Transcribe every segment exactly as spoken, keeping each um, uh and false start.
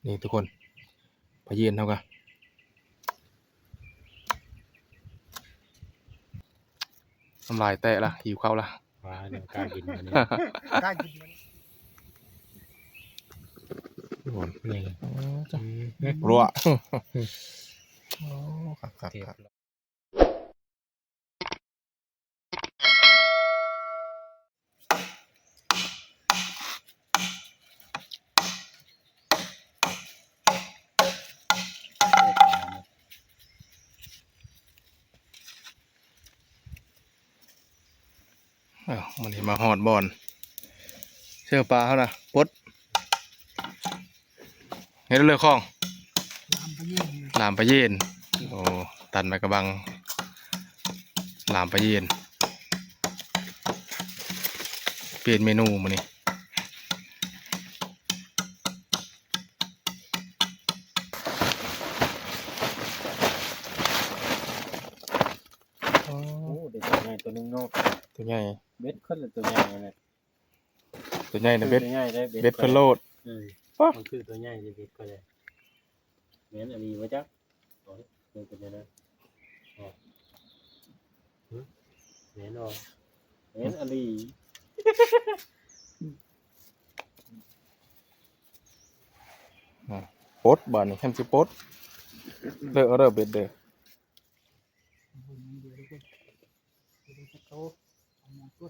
นี่ทุกคน ปลาเย็นเท่ากัน น้ำลายแตกละ หิวข้าวละ ว้า เดี๋ยวกล้ากินมันเนี่ย กล้ากินมัน โอ้โห นี่ อ๋อ จ้ะ อืม รัว โอ้ คัก คัก คัก อ้าว มื้อนี้มาฮอดบ่อน เสื้อปลาเขานะ ปลด เฮ็ดเรื่องของ หลามปลาเย็น หลามปลาเย็น โอ้ ตัดไม้กระบัง หลามปลาเย็น เปลี่ยนเมนูมื้อนี้ โอ้ โอ้ ได้ตัวใหญ่ตัวหนึ่งเนาะ ตัวใหญ่ เบ็ดคนละตัวใหญ่เลย ตัวใหญ่นะเบ็ด ตัวใหญ่ได้เบ็ด เบ็ดเพิ่นโลด อืม ป๊ะ มันคือตัวใหญ่เลยเบ็ดก็ได้ แม่นอันนี้วะจ๊ะ อ๋อ เดี๋ยวเป็นยังไง อ๋อ หึ แม่นอ๋อ แม่นอันนี้ อ่ะ ปลดบาดนี้ แฮมสิปลด เด้อ เอาเด้อเบ็ดเด้อ เอาเงินเดือนด้วย เดี๋ยวจะโต เอาเงินตัว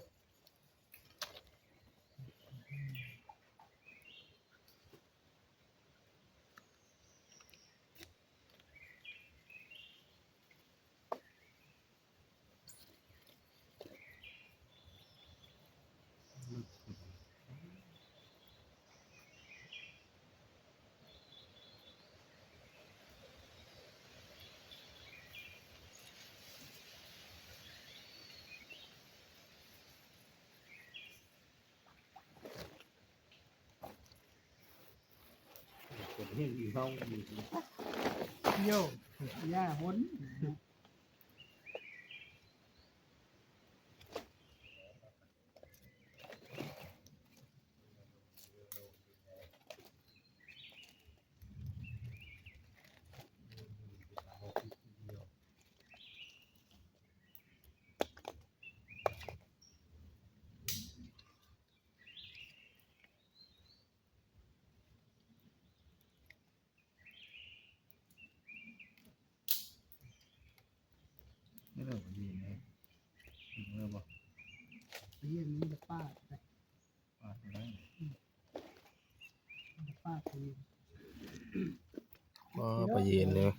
เป็นเรื่องอีเว้าอยู่ โย่ ย่าหน นี่เราก็ยืนนะ ถึงแล้วบ่ เรียนนี่จะป้าดไป ป้าดไปได้ อืม จะป้าดไป อ๋อ ปลาเย็นเด้อ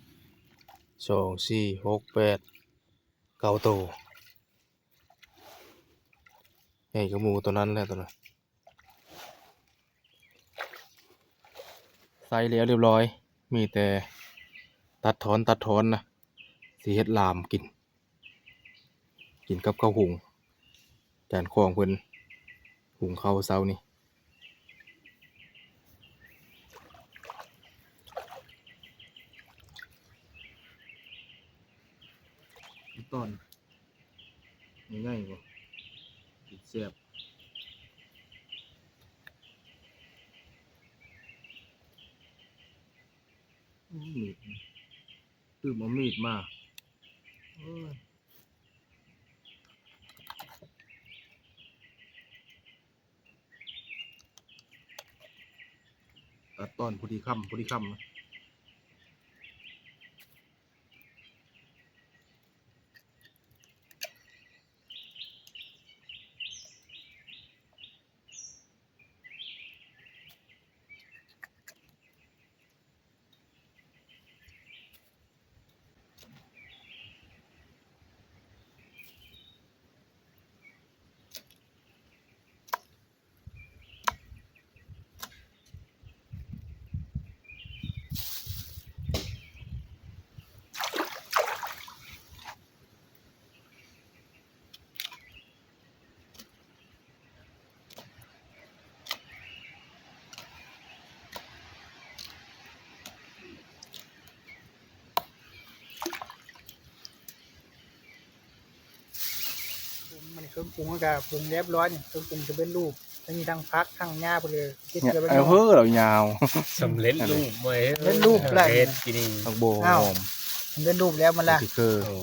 สอง สี่ หก แปด เก้าโต ใหญ่กว่าหมู่ตัวนั้นแหละตัวนั้น ใส่แล้วเรียบร้อย มีแต่ตัดถอน ตัดถอนนะ สิเฮ็ดหลามกิน กินกับข้าวหุง จานของเพิ่น หุงข้าวเช้านี่ ตอน ง่ายๆบ่ กินแซ่บ โอ้ มีด ตื่มเอามีดมา โอ้ย ตัดตอนพอดีคำ พอดีคำนะ มันเครื่องปรุงก็ปรุงเรียบร้อยนี่ เครื่องปรุงจะเป็นรูป ทั้งนี้ทั้งผักทั้งหญ้าไปเลยเฮ็ด เนี่ย เกี่ยวไป เออ เนาะ เฮ้อ เรายาว สำเร็จรูปเว้ย สำเร็จรูปแล้ว เฮ็ดกินนี่ ผักโบ อ้าว หอม สำเร็จรูปแล้วมันล่ะ ที่คือ โอ้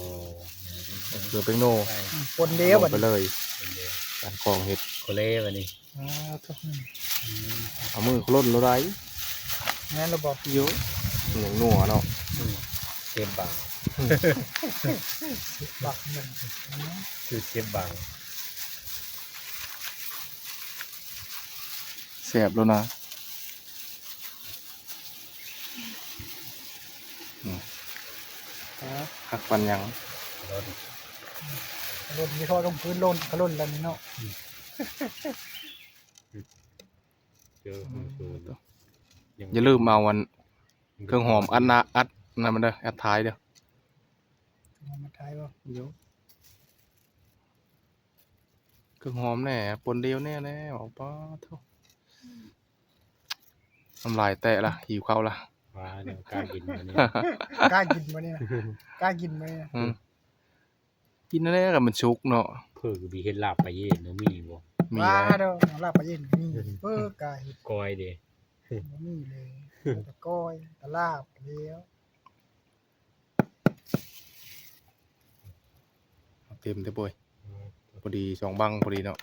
เกลือแป้งโน่ อืม คนเดียวบัดนี้ ไปเลย คนเดียว การกรองเฮ็ด โคเล่บัดนี้ อ๋อ อืม เอามือโคล่นโลดได้ แม่นแล้วบ่ อยู่ มันยังนัวเนาะ อืม เจ็บบัง บักมัน คือเจ็บบัง แซ่บแล้วนะ อืม ฮะ ผักปันยัง หล่น หล่น มีท่อลงพื้นหล่น ก็หล่นแล้วนี่เนาะ เจอของโจร ยัง อย่าลืมเอาอัน เครื่องหอมอัดหน้า อัดนั่นมันเด้อ อัดท้ายเด้อ เอามาท้ายบ่ เดี๋ยว เครื่องหอมแน่ ปนเดียวแน่แล้ว ป๊าดโธ่ น้ำลายแตกละ หิวข้าวละ ว้า เดี๋ยวกล้ากินวันนี้ กล้ากินบ่เนี่ยนะ กล้ากินบ่เนี่ยนะ อืม กินแน่ๆ กับมันสุกเนาะ เพิ่นก็มีเฮ็ดลาบปลาเย็นเนาะ มีบ่ มี ว้า แล้ว เด้อ ลาบปลาเย็นก็มี เออ กล้าเฮ็ด ก้อยเด้ บ่มีเลย แต่ก้อย แต่ลาบแล้ว เอาเต็มเด้อโบ้ย อืม พอดีสองบังพอดีเนาะ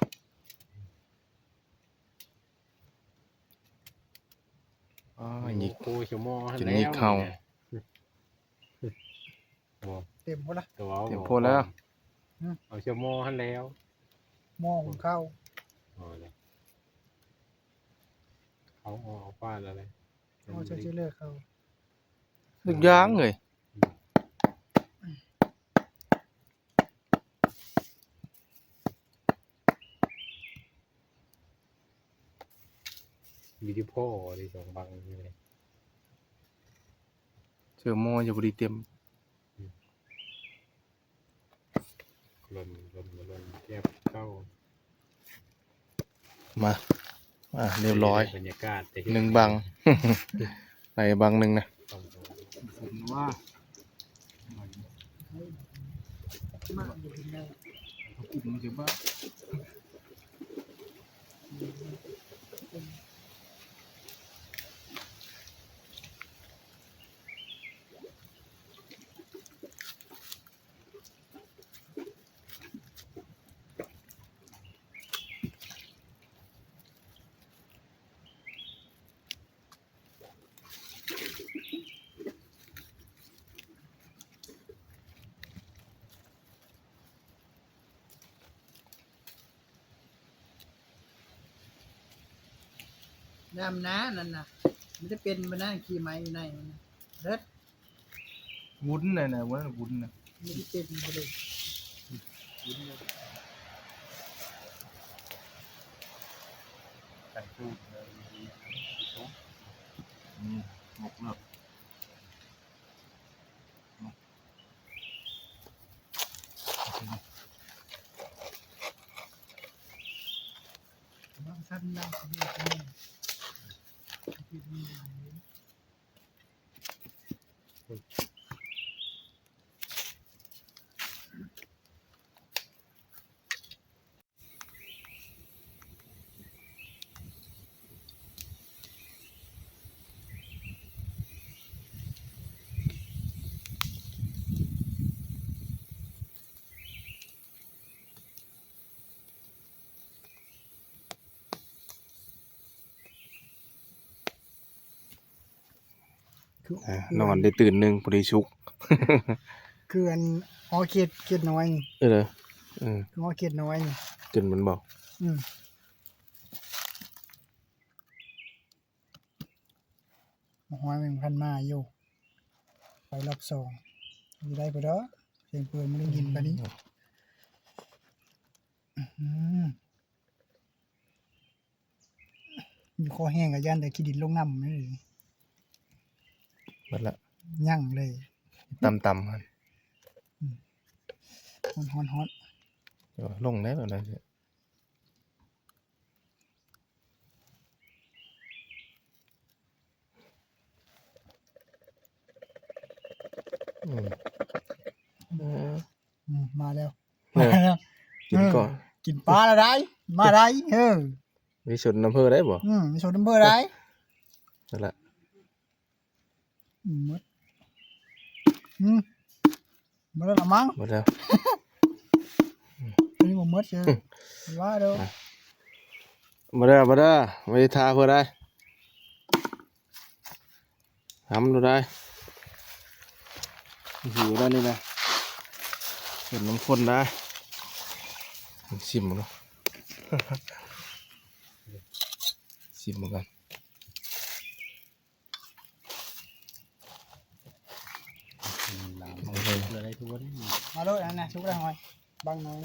อ้าย หยิก โอ้ย เขียวหม้อ จน แล้ว หยิกเข้า เนี่ย บ่ เต็มโพดละ แต่ว่า เต็มโพดแล้ว อืม เอาเขียวหม้อหั่นแล้ว หม้อหุงข้าว อ๋อ แล้ว เขาเอา เอาฟาดแล้วเลย เอาเจ้าเจ้าเลิกเขา ทุกอย่างเลย มีที่พ่อเลยสองบังนี่เลย เจอหม้ออยู่พอดีเต็ม อืม หล่น หล่น หล่น แคบเข้า มา อ่ะ เรียบร้อย บรรยากาศจะเห็น หนึ่งบัง ในบังหนึ่งนะ ผมว่า มาอยู่ที่ไหน เขากลุ่มมันเยอะมาก น้ำน้านั่นน่ะ มันจะเป็นมานั่งขี้ไม้อยู่ในมันน่ะ เลิศ วุ้นน่ะนะ วุ้นน่ะ วุ้นน่ะ มันจะเป็นไปเลย วุ้นน่ะ ใส่ตู้เลย อืม หมกเลิก บางท่านนั่งสมาธิ คือ อ่ะ นอนได้ตื่นหนึ่งพอดีสุก คืออัน อ๋อ เขต เขตน้อยนี่ เออ เออ คือ อ๋อ เขตน้อยนี่ จนมันบอก อืม หอยแมงพันมาอยู่ ไปรอบสอง อยู่ได้ปะเด้อ เสียงปืนมันได้ยินปะนี่ อืม อยู่คอแห้งก็ย่านแต่ขี้ดินลงน้ำนี่ หมดละ ยั่งเลย ตำๆ ครับ อืม ฮ้อนๆๆ เดี๋ยวลงได้แล้วนะ อืม อืม อืม มาแล้ว เนี่ย มาแล้ว กินก่อน เออ กินปลาแล้วได้ มาได้ เออ มีส่วนอำเภอได้บ่ อืม มีส่วนอำเภอได้ นั่นแหละ อืม หมด อืม หมดแล้วละมั้ง หมดแล้ว อันนี้บ่หมดเสีย ว่าเด้อ มาเด้อ มาเด้อ ไม่ได้ทาเพื่อได้ ทำดูได้ หิวแล้วนี่นะ เป็นน้ำข้นได้ ชิมมันเนาะ ชิมมันกัน เอาเลย เกลืออะไรทุกวันนี้ มาโลดนั่นนะ ทุกได้หอย บางหน่อย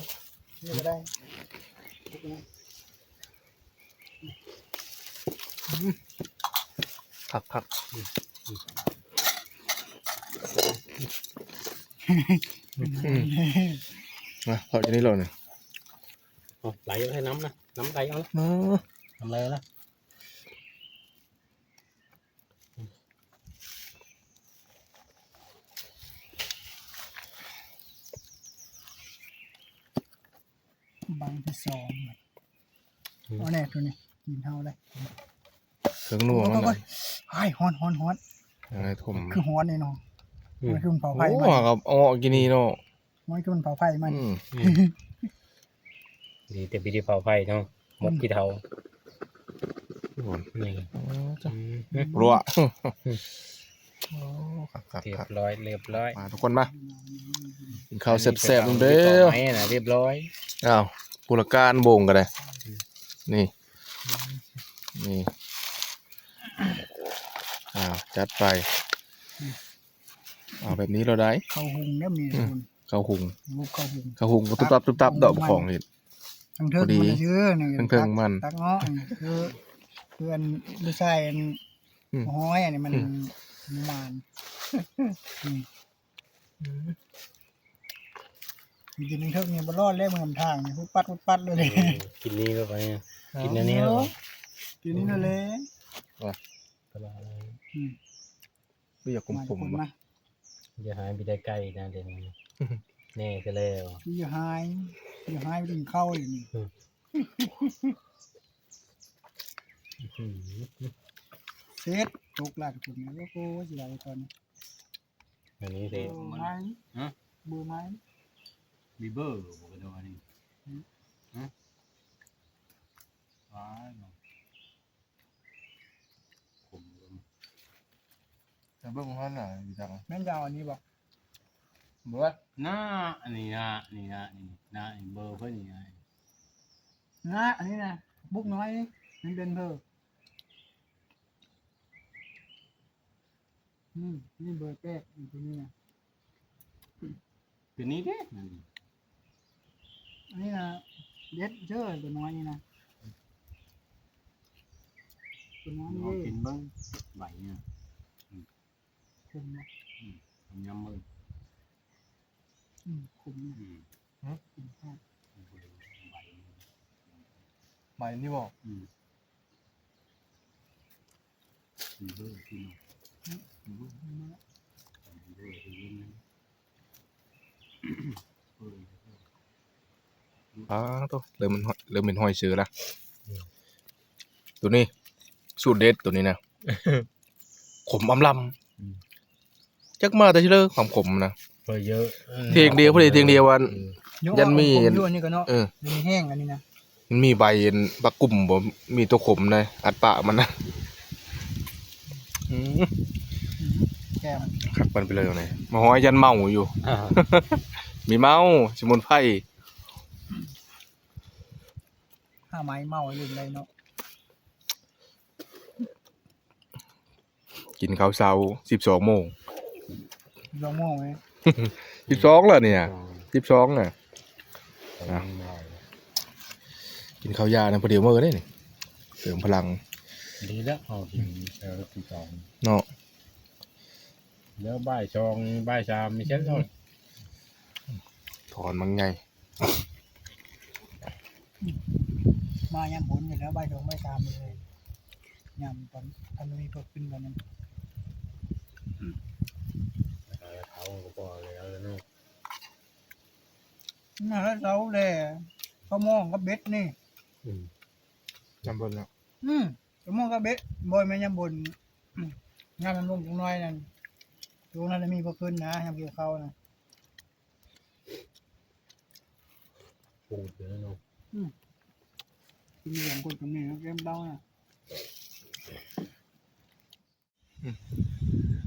นี่ก็ได้ ผักผัก นะ พอจะนี่หรอเนี่ย เอาไหลให้น้ำนะ น้ำไหลเอาละ มา น้ำไหลเอาละ บังที่สอง อืม เอาแน่ตัวนี้ กินเท่าเลย เครื่องนัวมัน โอ้ย น่ะ โอ้ย โอ้ย ฮ้อน ฮ้อน ฮ้อน อะไรถม คือฮ้อนนี่เนาะ อืม มันคือมันเผาไฟ โอ้ มัน ครับ เอาออกกินนี่เนาะ มันคือมันเผาไฟมัน อืม อืม ดีแต่บ่ได้เผาไฟเนาะ หมดขี้เถ้า อืม นี่ อ๋อ จ้ะ อืม รัว อืม โอ้ ครับ ครับ เรียบร้อย เรียบร้อย มาทุกคนมา กินข้าวแซ่บๆ นำเด้อ อันนี้เป็นของไม้นะ เรียบร้อย อ้าว ผู้ละการโบ่งกันเลย นี่ นี่ อ้าว จัดไป เอาแบบนี้เราได้ ข้าวหุงเนี่ยมี อืม คุณ ข้าวหุง ลูกข้าวหุง ข้าวหุงก็ตุ๊บตับตุ๊บตับ ดอกของนี่ ทั้งเทิง พอดี มันเยอะนี่ ทั้งเทิงมัน ตัก ตักเนาะ คือ คืออันลูกชายอัน อืม ฮ้อยอันนี้มัน อืม มัน อืม อืม กินทั้งเทิงนี่บ่รอดเลย มันทางนี่ ปุ๊บปัดปุ๊บปัดเลย เออ กินนี่เข้าไปเนี่ย เอา กินอันนี้เข้าไป กินนี่เลย ว่ะ อืม บ่อยากขมๆ มาทุกคน ว่ะ มา อย่าหายไปได้ใกล้นะเดี๋ยวนี้ แน่ซะแล้ว อย่าหาย อย่าหายไปกินข้าวอยู่นี่ อืม อื้อหือ เสร็จ ตกหลังคนนี้ โอ้โห สิได้ตอนนี้ อันนี้สิ เบอร์ไหม ฮะ เบอร์ไหม มีเบอร์บ่กระโดดนี่ อืม ฮะ ว้ายเนาะ ขมเลย แต่เบิ่งมันน่ะอยู่จัง แม่นจะเอาอันนี้บ่ เบอร์ หน้า อันนี้นะ นี่นะ นี่นะ นี่เบอร์เพิ่นนี่นะ หน้า อันนี้นะ บุกน้อย มันเป็นเบอร์ อืม นี่เบอร์แปด อันตัวนี้นะ ตัวนี้เด้ อันนี้ อันนี้นะ เด็ดเด้อ ตัวน้อยนี่นะ ตัวน้อยนี่ ลองกินเบิ่ง ใบเนี่ย อืม ขมนะ อืม ยำเบิ่ง อืม ขมนะ อืม ขมมาก ใบ ใบนี่บ่ อืม อ๋อ ตัว เริ่มเป็นหอย เริ่มเป็นหอยเชอละ อืม ตัวนี้ สูตรเด็ดตัวนี้นะ ขมอำลำ อืม จักมาแต่ที่เลิกความขมนะ เออ เยอะ เออ เทียงเดียว พอดีเทียงเดียววัน อืม ยันมี ขมอยู่อันนี้ก็เนาะ เออ มันมีแห้งอันนี้นะ มันมีใบบักกุ่มบ่ มีตัวขมนะ อัดปากมันนะ อืม แก้ม คักมันไปเลยเนี่ย มาฮ้อยยันเมาอยู่ อ่า มีเมา สมุนไพร หาไม้เมาลืมได้เนาะ กินข้าวเช้า สิบสองโมง สิบสองโมงเลย สิบสองแล้วเนี่ย อ๋อ สิบสองน่ะ อ่ะ กินข้าวยานะ พอดีมื้อนี้นี่ เสริมพลัง ดีแล้ว เอากินเช้าสิบสอง เนาะ แล้วบ่ายสอง บ่ายสามมีเช้า ถอนมันไง มายามฝนอยู่แล้ว บ่ายสอง บ่ายสามเลย ยามตอน ตอนมีพวกขึ้นกันนั้น เออ เขาก็พอแล้วเนาะ มาแล้วเช้าเลย เขามองก็เบ็ดนี่ อืม ยามบนเนาะ อืม มะม่วงก็เบะ บ่อยแม่นยามบน อืม งานมันลงจังน้อยนั่น ช่วงนั้นมีบ่ขึ้นนะ ยามเกี่ยวข้าวนะ ปลูกเดี๋ยวเนาะ อืม กินอย่างคนกับแม่แก้มเต้านะ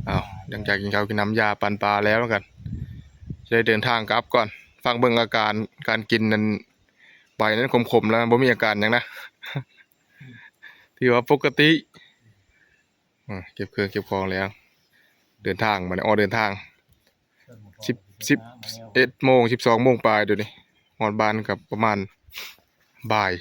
อ้าว หลังจากกินข้าวกินน้ำยาปั่นปลาแล้วกัน จะได้เดินทางกลับก่อน ฟังเบิ่งอาการการกินนั้น ใบนั้นขมๆแล้ว บ่มีอาการหยังนะ ถือว่าปกติ อ่า เก็บเครื่องเก็บของแล้ว เดินทางมาเนี่ย ออกเดินทาง สิบ สิบเอ็ดโมง สิบสองโมงปลายเดี๋ยวนี้ ฮอดบ้านกับประมาณบ่าย